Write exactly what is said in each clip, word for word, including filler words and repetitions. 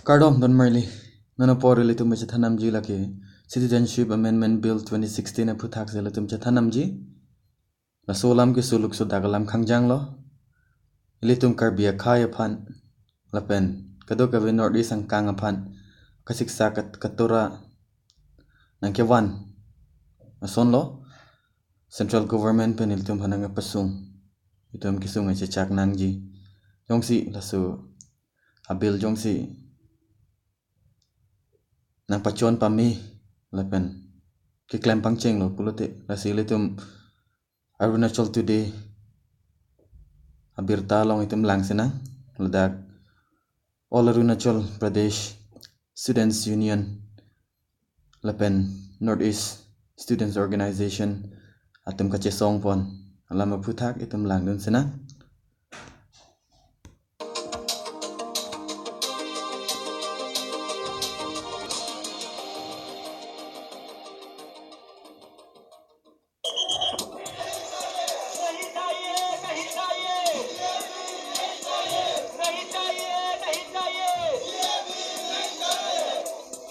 Kardom don marli, non apor ilitum chethan damji lake Citizenship Amendment Bill twenty sixteen aphuthak si ilitum chethan damji. Laso alam ke suluk sudak alam khangjang lo. Ilitum Karbi akhei aphan lapen kadokave North East angkang aphan kasiksak kat-, katura nangkevan ason lo. Central government pen ilitum aphan nangpasung, itum kesung echechak nangji. Jongsi laso a-bill jongsi nangpachon pame lapen keklem pangcheng lo pulote, lasi ilitum Arunachal Today abirta along itum lang sinang, ladak All Arunachal Pradesh Students Union lapen North East Students Organization atum kachesong pon alam aphuthak itum langdun sinang. नहीं चाहिए, नहीं चाहिए। नहीं चाहिए, नहीं चाहिए।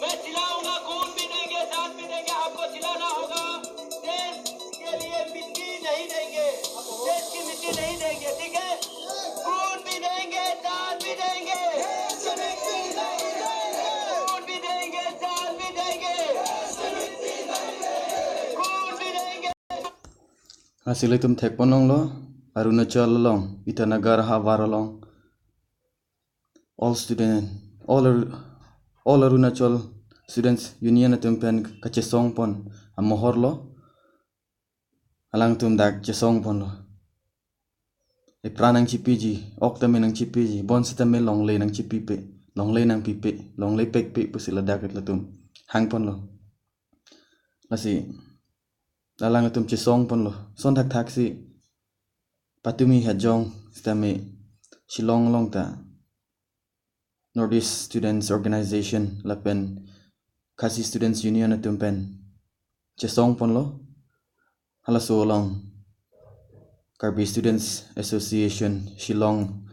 मैं चिल्लाऊंगा, खून भी देंगे, जान भी देंगे, आपको चिल्लाना होगा। देश के लिए मिट्टी नहीं देंगे, देश की मिट्टी नहीं देंगे, ठीक है? खून भी देंगे, जान भी देंगे। खून भी देंगे, जान भी देंगे। खून भी देंगे। Lasi ilitum thek pon longlo, Arunachal along, Itanagar havar along, all student, all Aru-, all Arunachal Students Union atum pen kachesong pon amohor lo. Alangtum dak chesong ponlo. Epran nangchipiji, ok tame nangchipiji, bonsitame longle nangchipipe, longle nangpipe, longle pekpe pusi ladak ilitum hang ponlo. Lasi alangtum chesong ponlo. Son thakthak si patumi hajong sitame Shillong along ta North East Students Organization lapen Khasi Students Union atum pen chesong ponlo. Halaso along Karbi Students Association Shillong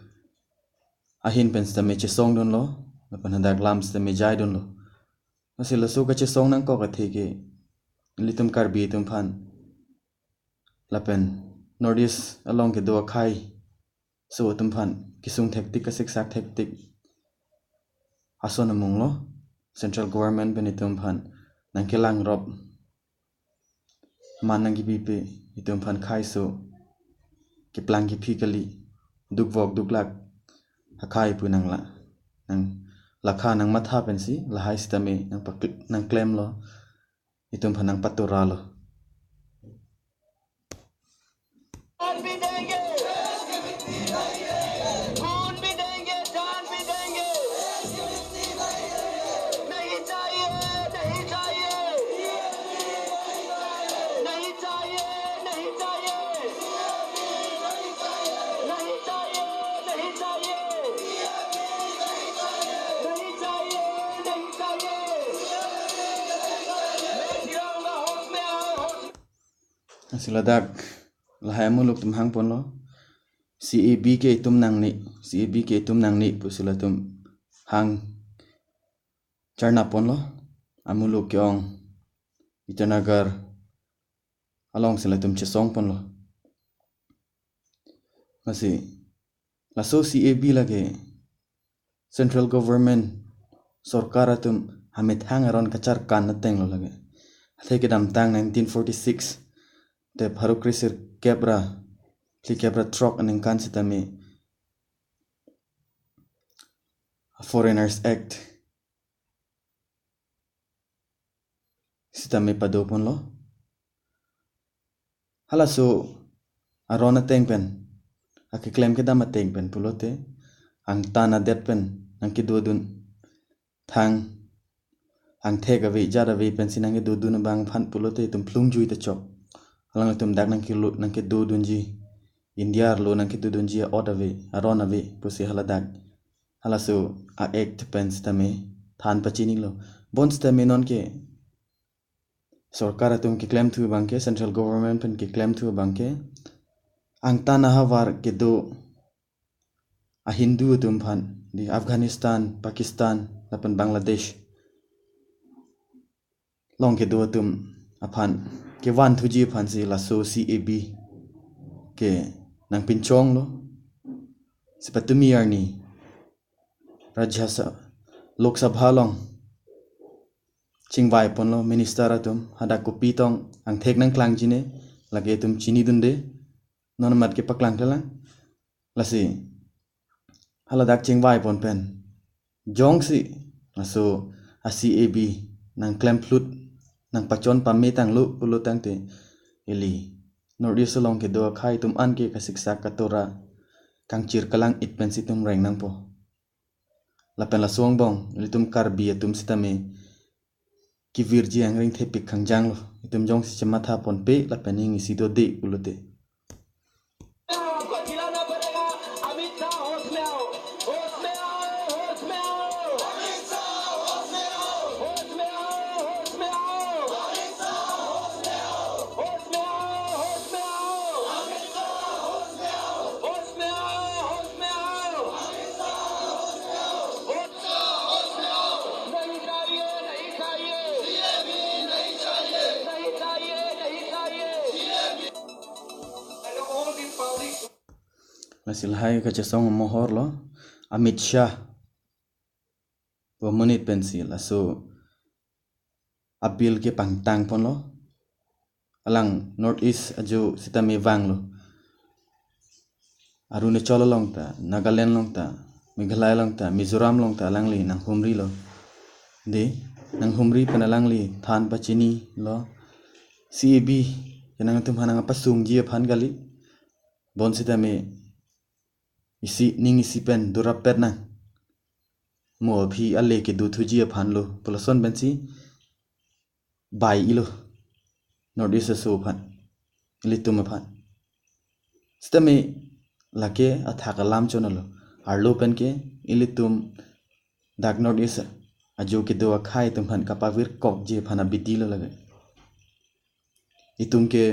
ahin pen sitame chesongdunlo, lapen hadak lam sitame jaidunlo. Lasi laso kachesong nangkok athe ke ilitum Karbi atum aphan lapen North East along kedo akhei aso atum aphan kesung thektik, kasiksak thektik ason amung lo. Central government pen itum aphan nangkelang rop, man nangkepipe, itum aphan khei aso keplang kephi kali, dukvok duklak akhei pu nangla, nang lakha nangmatha pensi lahai sitame nangpakl-, nangklemlo, itum aphan nangpaturalo. जान भी देंगे, खून भी देंगे, जान भी देंगे। नहीं चाहिए, नहीं चाहिए। नहीं चाहिए, नहीं चाहिए। नहीं चाहिए, नहीं चाहिए। नहीं चाहिए, नहीं चाहिए। मैं चिल्लाऊंगा, होश में आए, होश में। Lasi ladak lahai amuluk atum hang ponlo. C A B ke itum nangne, C A B ke itum nangne pusi latum hang charna ponlo. Amuluk ke-ong Itanagar along si latum chesong ponlo. Lasi laso C A B lake central government, sorkar atum amethang aron kacharkan ateng lo lake. Athe kedamtang nineteen forty-six te pharo kresirkep ra phlikep ra throk aningkan sitame Foreigners Act sitame pado ponlo. Halaso aron ateng pen, akeklem kedam ateng pen pulote, angtan adet pen nangkedodun, thang angthek ave, jat ave pensi nangkedodun abang aphan pulote itum phlungjui ta chok. Alangtum dak nangkelo, nangkedodunji, India arlo nangkedodunji a'ot ave, aron ave pusi haladak, halaso a-act pen sitame than pachinilo. Bonsitame nonke sorkar atum keklemthu abangke, central government pen keklemthu abangke, angtan ahavar kedo a-Hindu atum aphan di Afghanistan, Pakistan, lapen Bangladesh along kedo atum aphan kevanthuji aphansi laso C A B ke nangpinchonglo. Si patumi arni Rajya Sabha, Lok Sabha along chingvai ponlo minister atum, hadak kopi tong angthek nangklangji ne, lake itum chinidunde, non mat ke paklangklelang. Lasi haladak chingvai pon pen jongsi laso a C A B nangklemphlut, nangpachon pame tanglo pulo tangte, ili North East along kedo akhei atum an ke kasiksak katora kangchir kalang-it pensi itum reng nangpo. Lapen laso angbong ilitum Karbi atum sitame kevirji angring thepik kangjanglo. Itum jongsi chematha ponpe lapen ning isi dode pulote. Lasi lahai kachesong amohor lo, Amit Shah pu amonit pensi laso a-bill ke pangtang ponlo. Alang North East ajo sitame vanglo. Arunachal along ta, Nagaland along ta, Meghalaya along ta, Mizoram along ta alangli nanghumrilo. De, nanghumri pen alangli than pachinilo. C A B ke nangtum hanang apasungji aphan kali. Bonsitame isi ning isi pen durapet nang. Mo aphi ale kedothuji aphan lo, pu lason pensi bai-ilo North East aso aphan, ilitum aphan. Sitame lake athak alam chonalo. Arlo penke ilitum dak North East ajo kedo akhei atum aphan kapavirkokji aphan abidi lo lake. Itum ke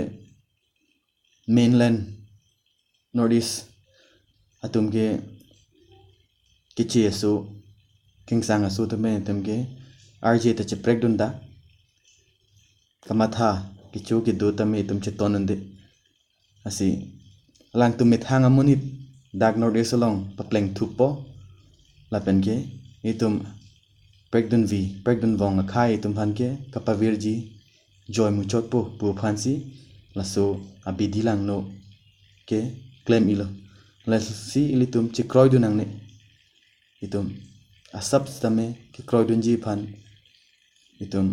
mainland North East atum ke keche aso, kengsang aso tame itum ke arje ta cheprekdun ta, kamatha kecho kedo tame itum chetondunde. Lasi alangtum methang amonit dak North East along paplengthuppo, lapen ke itum prekdunvi prekdunvong akhei atum aphan ke kapavirji joi muchotpo pu aphansi laso abidi langno ke klem-ilo. Lasi ilitum chekroidun nangne. Itum asap sitame kekroidunji aphan itum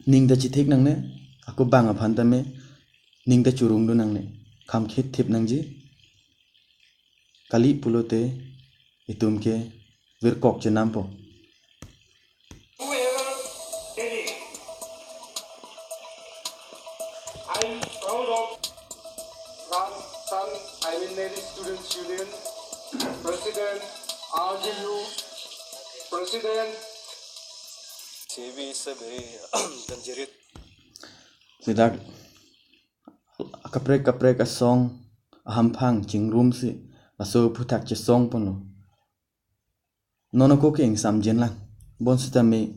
ning ta chithek nangne, ako bang aphan tame ning ta churungdun nangne, khamkhit thip nangji. Kali pulote itum ke virkok chenampo. Whoever did it, I'm proud of Ram San, I mean, Nadi Students Union President, R J U President. C A B is a very dangerous. Sidak kaprek kaprek asong ahamphang chingrumsi laso aphuthak chesong ponlo. Non ako ke ingsamjin lang. Bonsitame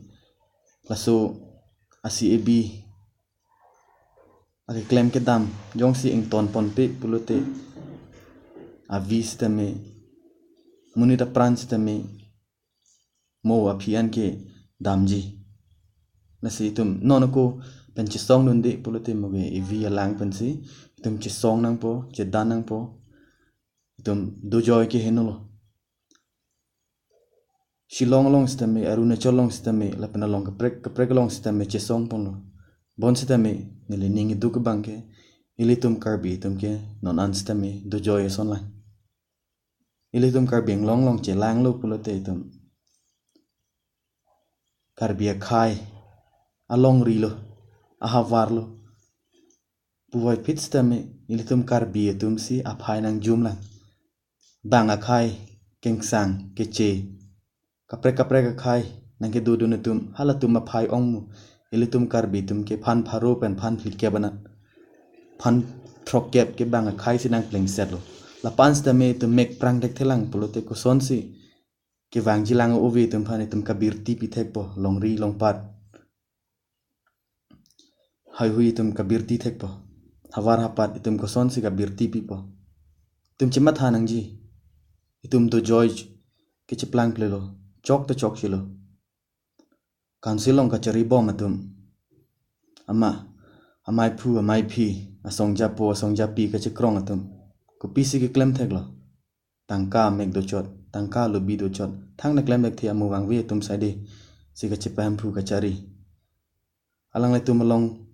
laso a C A B akeklem kedam jongsi ington ponpe pulote avi sitame, monit apran sitame mo aphi an ke damji. Lasi itum non ako pen chesongdunde pulote mo ke ivi alang pensi itum chesong nangpo, chedan nangpo. Itum dojoi ke henolo. Shillong along sitame, Arunachal along sitame, lapen along kaprek kaprek along sitame chesong ponlo. Bonsitame neli ning iduk abang ke, ilitum Karbi atum ke non an sitame dojoi ason lang. Ilitum Karbi Anglong along chelanglo pulote itum Karbi akhei alongri lo, ahavar lo. Puvoiphit sitame ilitum Karbi atumsi aphai nangjum lang. Bang akhei, kengsang, keche, kaprek kaprek akhei nangkedodun atum, halatum aphai ong mo, ilitum Karbi atum ke phan pharo pen phan phlikep anat, phan throkkep ke bang akheisi nangplengsetlo. Lapen sitame itum mek prang thekthelang pulote kosonsi kevangjilang ove atum aphan itum kabirti pithekpo, longri longpat, heihui itum kabirti thekpo, havar hapat itum kosonsi kabirti pipo. Itum chematha nangji. Itum dojoi kecheplang plelo, chok to chokchelo. Council along kachari bom atum, ama, amaiphu amaiphi, asongjapo asongjapi kachekrong atum, kopisi keklem theklo? Tangka mek dochot, tangka lobi dochot, thangta klem thekthe amu vangve atum saide si kachepahemphu kachari. Alanglitum along,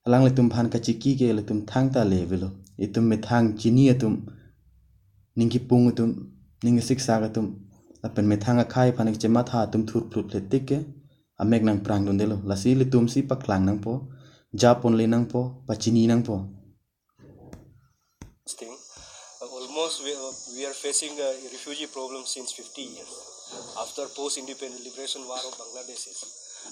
alanglitum aphan kachiki ke ilitum thangta le avelo. Itum methang chini atum, ning kipung atum, ning siksak atum, lapen methang akhei aphan kachematha atum thurphlut le tik ke amek nangprang dundelo. Lasi ilitum si paklang nangpo, japon le nangpo, pachini nangpo. Thing. Uh, almost we, uh, we are facing a refugee problem since fifty years after post-independent liberation war of Bangladesh.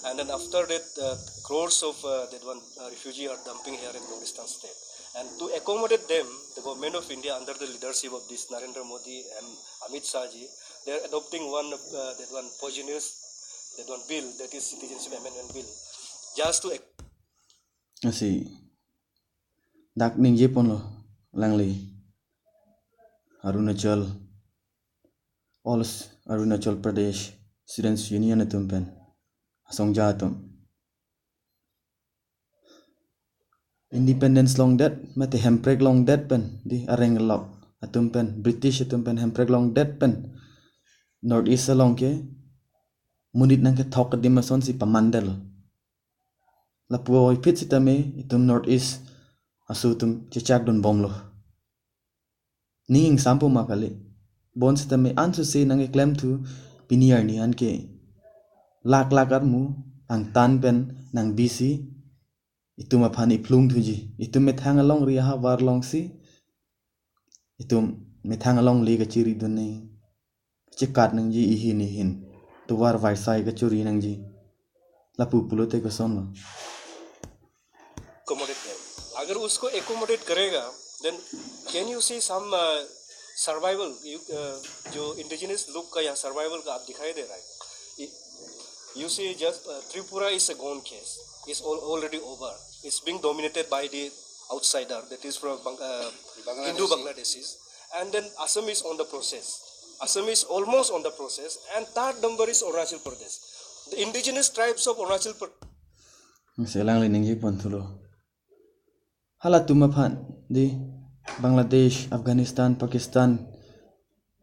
And then after that, uh, crores of uh, that one uh, refugee are dumping here in Kurdistan state. And to accommodate them, the government of India under the leadership of this Narendra Modi and Amit Shah ji, they are adopting one uh, that one poisonous that one bill, that is citizenship amendment bill, just to ac- Asi dak ningje ponlo, alangli Arunachal, all s- Arunachal Pradesh Students Union atum pen, asongja atum, independence longdet mate hemprek longdet pen, di areng lok atum pen, British atum pen hemprek longdet pen North East along ke monit nangkethok adim asonsi pamandetlo. Lapu aphit sitame itum North East aso atum chechak dun bomlo. Ning ingsampo ma kali. Bonsitame ansose nangkeklemthu pini arni anke lakh lakh armu angtan pen nangbisi itum aphan iphlungthuji. Itum methang alongri ahavar alongsi itum methang alongle kachiri dun nang, chekat nangji ihin ihin, tovar vaisai kachuri nangji. Lapu pulote kosonlo? Accommodate them. अगर उसको accommodate करेगा, then can you see some uh, survival? You, uh, जो indigenous लोग का यहाँ survival का आप दिखाई दे रहा है. You see, just uh, Tripura is a gone case. It's all, already over. It's being dominated by the outsider, that is from Bang- uh, Hindu Bangladeshis. And then Assam is on the process. Assam is almost on the process. And third number is Arunachal Pradesh. The indigenous tribes of Arunachal Pradesh. Selang lining ji pon thulo. Halatum aphan di Bangladesh, Afghanistan, Pakistan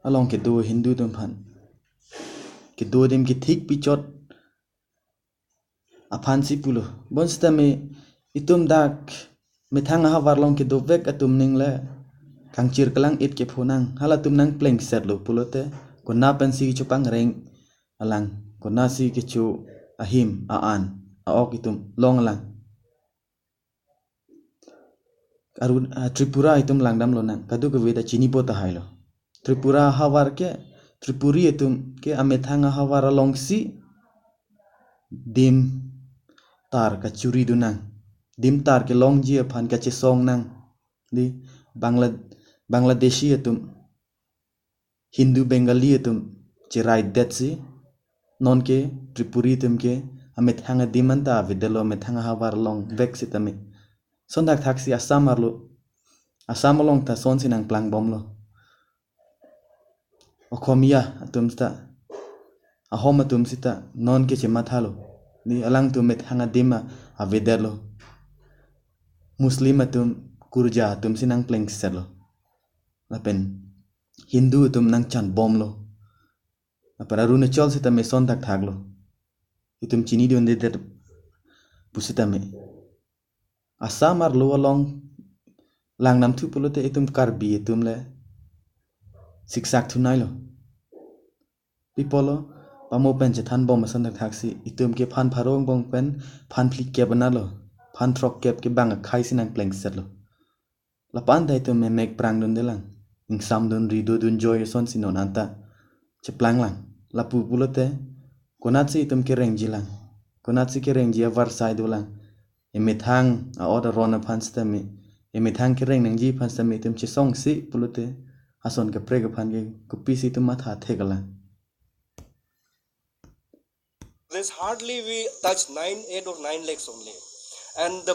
along kedo Hindu atum aphan kedo adim kethik pichot aphan si pulo. Bonsitame itum dak methang ahavar along kedovek atum ningle kangchir kelang-it kepho nang, halatum nangplengsetlo pulote kona pensi kechopangreng alang, konasi kecho ahim a-an a-ok itum long alang. Arun, ah, Tripura itum langdamlo nang, kadokave ta chinipo tahailo. Tripura ahavar ke, Tripuri itum ke amethang ahavar alongsi dim tar kachuri dun nang, dim tar kelongji aphan kachesong nang. Di Bangla, Bangladeshi itum, Hindu Bengali atum cherai detsi, nonke Tripuri atum ke amethang adim anta avedetlo, amethang ahavar along vek sitame. Sonthak thaksi Assam arlo, Assam along ta sonsi nangplang bomlo. Okhomia atum sita, Ahom atum sita nonke chemathalo. Di alangtum methang adim avedetlo. Muslim atum, Kurja atum si nangplengsetlo. Lapen Hindu atum nangchan bomlo. Lapen Arunachal sitame sonthak thaklo. Itum chini dundedet pusitame. Assam arlo along langnamthu pulote itum Karbi atum le siksak thunailo. Pi apotlo, pamo pen chethan bom asonthak thaksi itum ke phan pharo angbong pen phan phlikep anatlo. Phan throkkep ke bang akhei si nangplengsetlo. Lapu anta itum memek prang dundelang, ingsam dunri dodun joi asonsi non anta cheplanglang. Lapu pulote konatsi itum kerengjilang, konatsi kerengji avarsai dolang. Emethang a-ot aron aphan sitame emethang kereng nangji aphan sitame itum chesongsi pulote ason kaprek aphan ke kopisi itum matha thek alang. There's hardly we touch nine, eight or nine lakhs only. And the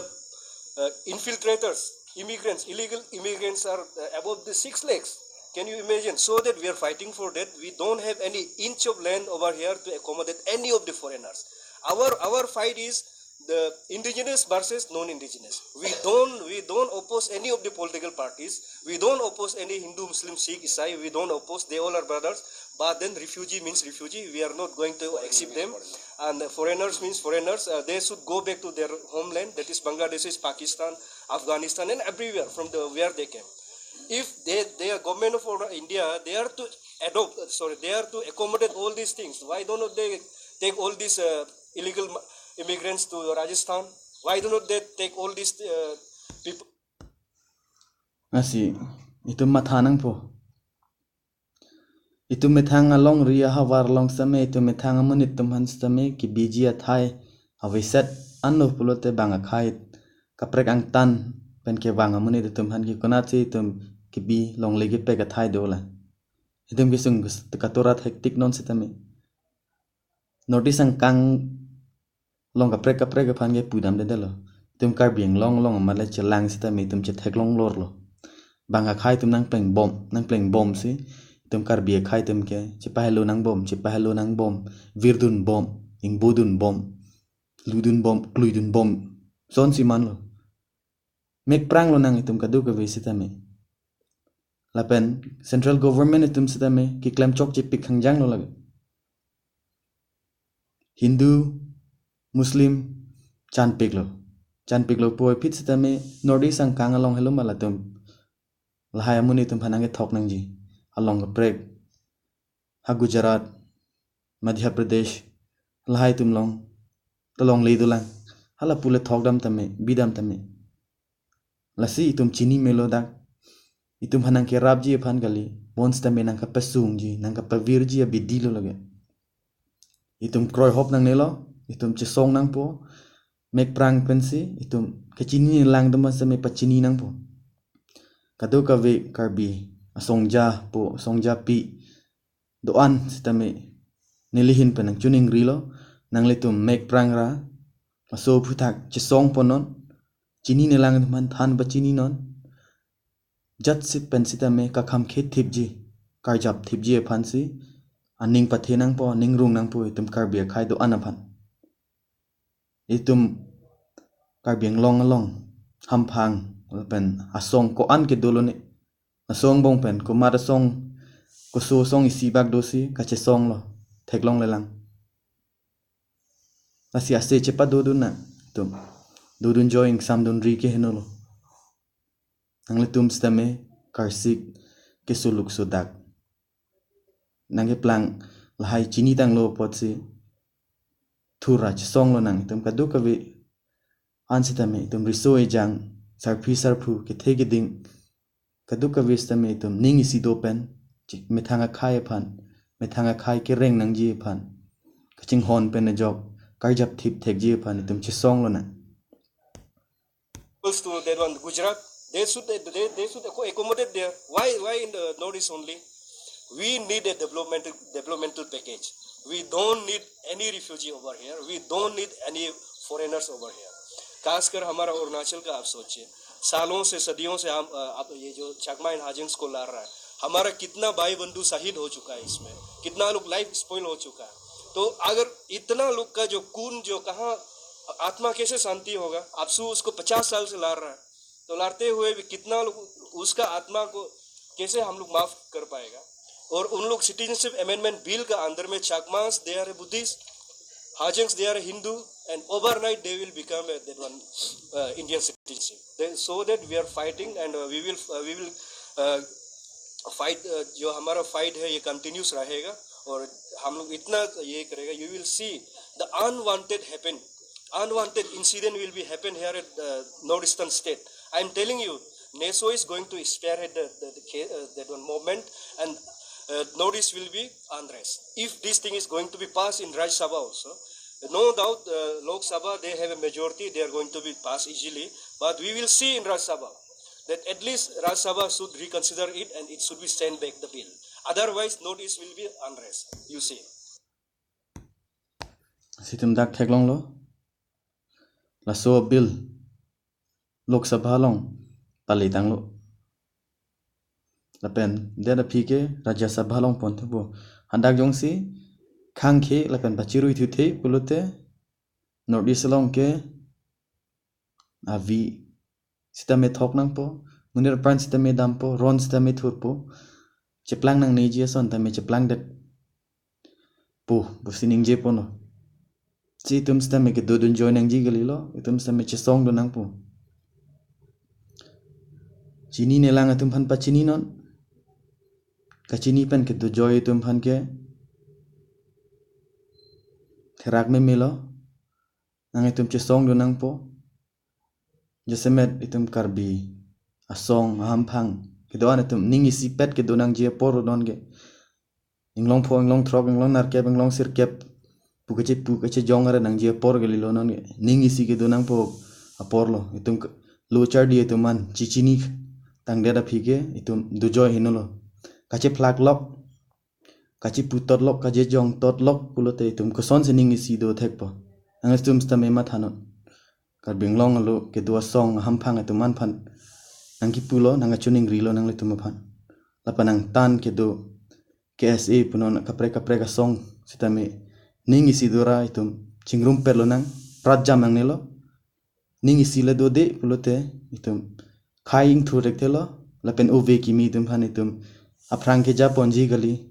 uh, infiltrators, immigrants, illegal immigrants are uh, above the six lakhs. Can you imagine? So that we are fighting for that. We don't have any inch of land over here to accommodate any of the foreigners. Our our fight is the indigenous versus non-indigenous. We don't we don't oppose any of the political parties. We don't oppose any Hindu, Muslim, Sikh, Isai. We don't oppose. They all are brothers. But then refugee means refugee. We are not going to accept them. And foreigners means foreigners. Uh, they should go back to their homeland. That is Bangladesh, is Pakistan, Afghanistan, and everywhere from the where they came. If they they are government of India, they are to adopt. Uh, sorry, they are to accommodate all these things. Why don't they take all these uh, illegal immigrants to Rajasthan? Why do not they take all these uh, people? Lasi itum matha nangpo. Itum methang alongri ahavar along sitame, itum methang amonit atum aphan sitame kebiji athai aveset anlo pulote bang akhai kaprek angtan pen kevang amonit atum aphan ke konatsi itum kebi longle kepek athai dolang. Itum kesung kes- katurat hektik non sitame. North East angkang along kaprek kaprek aphan ke pudamdedetlo. Itum Karbi Anglong along amat le chelang sitame itum chetheklong lorlo. Bang akhai atum nangpleng bom, nangpleng bomsi itum Karbi akhai atum ke chepahelo nangbom, chepahelo nangbom, virdun bom, ingbodunbom, ludunbom, kluidunbom. Sonsi manlo. Mekpranglo nang itum kadokave sitame. Lapen central government itum sitame keklem chokche pik hangjanglo lake. Hindu, Muslim chanpiklo. Chanpiklo puvoiphit sitame North East angkang along helo ma latum. Lahai amonit atum aphan nangkethok nangji. Along kaprek ha Gujarat, Madhya Pradesh, lahai atum along ta longle dolang. Hala pule thokdam tame, bidam tame. Lasi itum chini melo dak. Itum aphan nangkerapji aphan kali. Bonsitame nangkapesungji, nangkapavirji abidi lo lake. Itum kroihop nangnelo, itum chesong nangpo. Mekprang pensi itum kechini lang atum sitame pachini nangpo. Kadokave Karbi asongjapo, asongjapi do-an sitame nelihin pen nangchiningrilo, nanglitum mekprang ra, laso aphuthak chesongpon non, chini nelang atum aphan than pachini non, jatsi pen sitame kakham khe thipji, karjap thipji aphansi aning pathe nangpo, aning rung nangpo itum Karbi akhai do-an aphan. Itum Karbi Anglong along hamphang lapen asong ko-an ke dolo ne. Asong angbong pen komat asong, koso asong isi bak dosi kachesonglo, theklonglelang. Lasi ase chepadodun nang itum. Dodun joi ingsamdunri ke henolo. Nanglitum sitame karsik kesuluk sudak. Nangkeplang lahai chinitanglo apotsi thura chesonglo nang itum kadokave an sitame itum riso ejang, sarpi sarpo, kethe keding, kadokave sitame itum ning isi do pen, chi- methang akhai aphan, methang akhai kereng nangji aphan kachinghon pen ajok karjap thip thekji aphan itum chesonglo nang. Close to that one, Gujarat. They should they, they should acco- accommodate there. Why why in the North East only? We need a developmental developmental package. We don't need any refugee over here. We don't need any foreigners over here. खासकर हमारा अरुणाचल का आप सोचिए, सालों से, सदियों से हम अ, आप ये जो चकमा एंड हाजंग्स को लड़ रहा है, हमारा कितना भाई बंधु शहीद हो चुका है इसमें, कितना लोग लाइफ स्पॉइल हो चुका है। तो अगर इतना लोग का जो खून जो कहाँ आत्मा कैसे शांति होगा? आपसू उसको पचास साल से लड़ रहा है, तो लड़ते हुए भी कितना लोग उसका आत्मा को कैसे हम लोग माफ कर पाएगा? और उन लोग सिटीजनशिप अमेंडमेंट बिल का अंदर में Chakmas, they are Buddhist, Hajengs, they are Hindu, and overnight they will become a, that one uh, Indian citizenship. They, so that we are fighting and uh, we will uh, we will uh, fight. Uh, जो हमारा फाइट है ये कंटिन्यूस रहेगा और हम लोग इतना ये करेगा. You will see the unwanted happen, unwanted incident will be happen here at uh, northeastern state. I am telling you, NESO is going to spearhead the, the, the ca- uh, that one movement, and uh, northeast will be unrest. If this thing is going to be passed in Rajya Sabha also, no doubt uh, Lok Sabha, they have a majority, they are going to be passed easily. But we will see in Rajya Sabha that at least Rajya Sabha should reconsider it and it should be sent back the bill. Otherwise, Northeast will be unrest, you see. Situm dak theklonglo. Laso bill Lok Sabha along palitanglo. Lapen det aphi ke Rajya Sabha along ponthupo. Hadak jongsi khangkhe lapen pachirui thuthe pulote Northeast along ke avi sitame thok nangpo, monit apran sitame dampo, ron sitame thurpo, cheplang nangneji ason tame cheplangdetpo pusi ningjeponlo. Si itum sitame kedodun joi nangji kalilo, itum sitame chesongdun nangpo. Chinine lang atum aphan pachininon. Kachini pen kedojoi atum aphan ke therak memelo. Nang itum chesongdun nangpo. Jasemet itum Karbi asong ahamphang kedo-an itum ning isipet kedo nangji apor non ke. Inglong pho, inglong throk, inglong nerkep, inglong sirkep pu kachepu kachejong aret nangji apor kalilo non ke. Ning isi kedo nangpo aporlo. Itum k-, lo charli atum an chichini tangdet aphi ke itum dojoi henolo. Kachephlak lok, kachepu tot lok, kachejong tot lok pulote itum kosonsi ning isi do thekpo. Nang itum sitame mathanon. Karbi Anglong alo kedo asong ahamphang atum an aphan nangkipulo, nangkachoningrilo nanglitum aphan. Lapen nangtan kedo K S A punon kaprek kaprek asong sitame ning isi dora itum chingrumpetlo nang, prat jam nangnelo. Ning isi le dode pulote itum khai ingthur thekthelo, lapen ove kimi atum aphan itum aphrang kejaponji kali,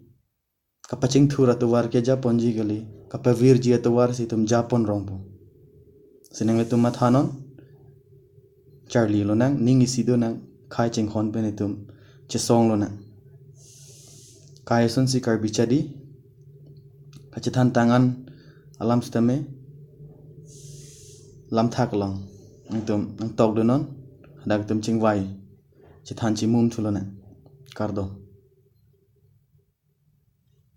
kapachingthur atovar kejaponji kali, kapavirji atovar si itum japon rongpo. Si nanglitum mathanon, charlilo nang, ning isi do nang, khai chinghon pen itum chesonglo nang. Kai asonsi Karbi Chadi kachethan tang an alam sitame lamthak along nangtum nangtokdunnon, hadak itum chingvai chethan chimum thulo nang. Kardom.